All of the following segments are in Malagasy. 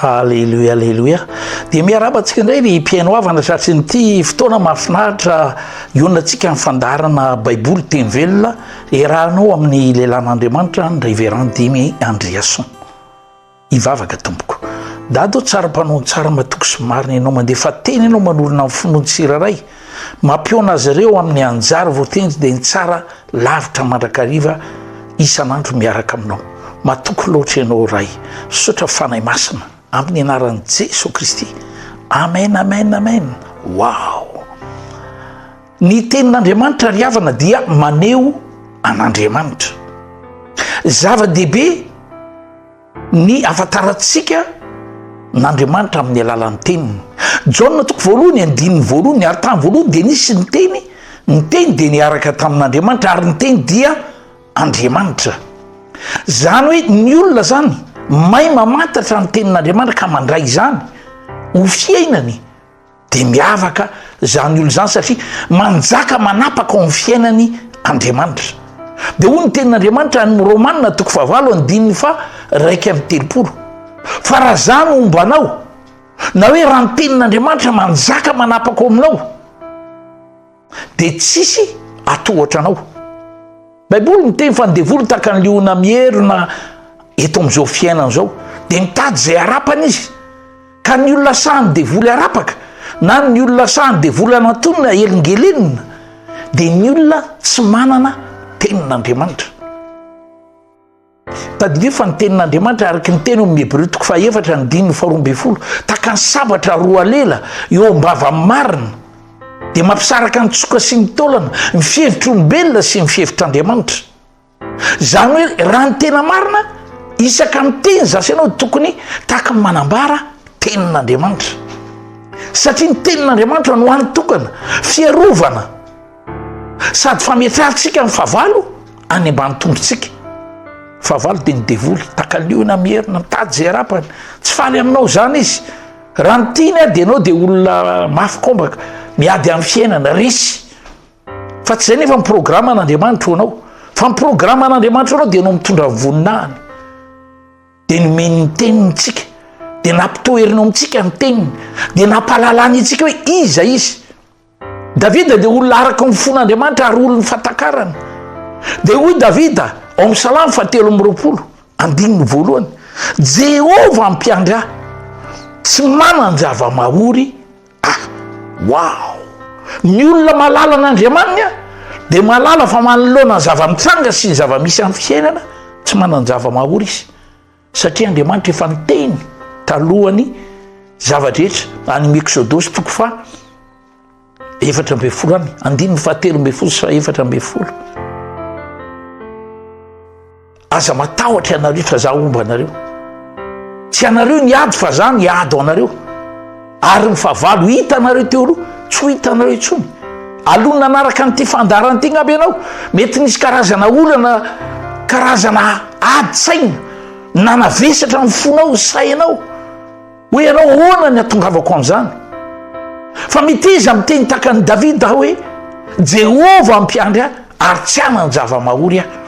Aleloia aleloia. Dia miarahaba antsika indray ry mpihaino havana tratry ny ity fotoana mahafinaritra ionantsika amin'ny fandaharana Baiboly teny velona iarahanao amin'ny lehilahin'Andriamanitra ny Révérend Dimy Andriason. Hivavaka tompoko. Dada ô tsara mpanao ny tsara matoky sy marina ianao mandefa teny ianao manorina ny finoan'ny tsirairay mampihaona azy ireo amin'ny anjara voatendry dia ny tsara lavitra mandrakariva isan'andro miaraka aminao. Matoky loatra ianao Ray. Misaotra Fanahy Masina amin'ny anaran'i Jeso Kristy. Amen amen amen. Wow. Ny tenin'Andriamanitra ry havana dia maneho an'Andriamanitra. Zava-dehibe ny ahafantarantsika n'Andriamanitra amin'ny alalan'ny teniny. Jaona toko voalohany, andininy voalohany, ary tamin'ny voalohany dia nisy ny teny, ny teny dia niaraka tamin'Andriamanitra ary ny teny dia Andriamanitra. Izany hoe ny olona izany mahay mamantatra ny tenin'Andriamanitra ka mandray izany ho fiainany Dia miavaka izany olona izany satria manjaka manapaka ao amin'ny fiainany Andriamanitra. Dia hoy ny tenin'Andriamanitra any Romana toko fahavalo andininy faha 31. Fa raha za no homba anao, na hoe raha ny tenin'Andriamanitra manjaka manapaka ao aminao, dia tsisy atohatra anao. Baiboly miteny fa ny devoly tahaka ny liona mierona eto amin'izao fiainana izao, dia mitady izay harapany izy. Ka ny olona sahan'ny devoly harapaka na ny olona sahan'ny devoly hanantonina helingelenina dia ny olona tsy manana tenin'Andriamanitra. Tadidio fa ny tenin'Andriamanitra araka ny teny ao amin'ny Hebreo toko fahaefatra andininy faharoa ambin'ny folo, tahaka ny sabatra roa lela eo am-bavan'ny marina, dia mampisaraka ny tsoka sy ny taolana, ny fihevitr'olombelona sy ny fihevitr'Andriamanitra. Izany hoe raha ny tena marina, isaka miteny zasy ianao tokony tahaka ny manambara tenin'Andriamanitra. Satria ny tenin'Andriamanitra no hany tokana, fiarovana sady fametrahantsika ny fahavalo any ambany tongotsika. Fahavalo dia ny devoly, tahaka ny liona mierona, mitady izay harapany. Tsy faly aminao izany izy. Raha ny tiany ary dia ianao dia olona mafy kombaka, miady amin'ny fiainana, resy. Fa tsy izay nefa ny programan'Andriamanitra ho anao. Fa ny programan'Andriamanitra ho anao dia ianao mitondra ny voninahiny. Dia nomeny ny teniny tsika. Dia nampitoheriny ao amintsika ny teniny. Dia nampahalalany antsika hoe iza izy. Davida dia olona araka ny fon'Andriamanitra ary olon'ny fahatakarana. Dia hoy Davida ao amin'ny Salamo fahatelo amby 20, andininy voalohany, Jehovah mpiandry ahy, tsy manan-java-mahory Ah! Wow! Ny olona mahalala an'Andriamaniny dia mahalala fa manoloana ny zava-mitranga sy ny zava-misy amin'ny fiainana, tsy manan-java-mahory izy. Satria Andriamanitra efa niteny talohan'ny zava-drehetra any amin'ny Eksodosy toko faha 14 any, andininy faha 13 sy faha 14. Aza matahotra ianareo fa za homba anareo. Tsy anareo ny ady fa za miady ho anareo. Ary ny fahavalo hitanareo teo aloha tsy ho hitanareo intsony. Aloha nanaraka an'ity fandaharana ity ngamba ianao, mety nisy karazana olana, karazana ady tsaina nanavesatra ny fonao, ny sainao. Hoe ianao ahoana ny hatongavako amin'izany? Fa meteza miteny tahaka an'i Davida aho hoe, Jehovah mpiandry ahy ary tsy hanan-java-mahory aho.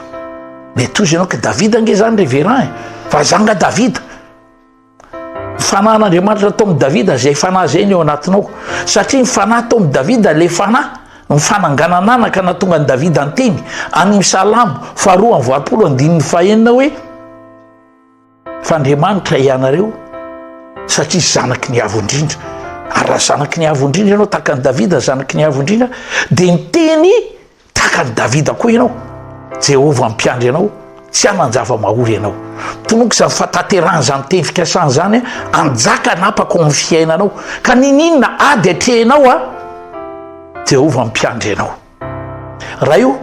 Mety hozy ianao ka Davida ange izany révérend e, fa za nga Davida. Ny fanahin'Andriamanitra tao amin'i Davida, izay fanahy izay ny ao anatinao. Satria ny fanahy tao amin'i Davida, ilay fanahy, ny fananganan'anaka nahatonga an'i Davida niteny, any amin'ny Salamo faharoa amby 80 andininy fahenina hoe, Fa Andriamanitra ianareo satria zanaky ny Avo Indrindra. Ary raha zanaky ny Avo Indrindra ianao, tahaka an'i Davida, zanaky ny Avo Indrindra, dia niteny tahaka an'i Davida koa ianao. Jehovah mpiandry anao, tsy hanan-java-mahory ianao. Tononiko izany fahatanterahana izany teny fikasana izany, hanjaka hanapaka ao amin'ny fiainanao. Ka niniana ady atrehinao, a Jehovah mpiandry anao. Ray o,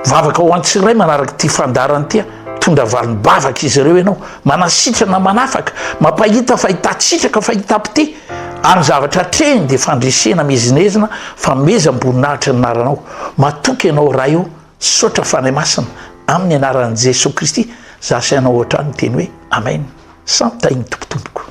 vavaka ho an'ny tsirairay manaraka ity fandaharana ity, mitondra valim-bavaka izy ireo ianao, manasitrana manafaka, mampahita fahitan-tsitraka fahitam-pitia, ary ny zavatra atrehiny dia fandresena miezinezina, fanomezam-boninahitra ny anaranao. Matoky ianao Ray o, misaotra Fanahy Masina, amin'ny anaran'i Jesoa Kristy, za sy ianao hatrany miteny hoe Amen. Samy tahin'ny Tompo tompoko.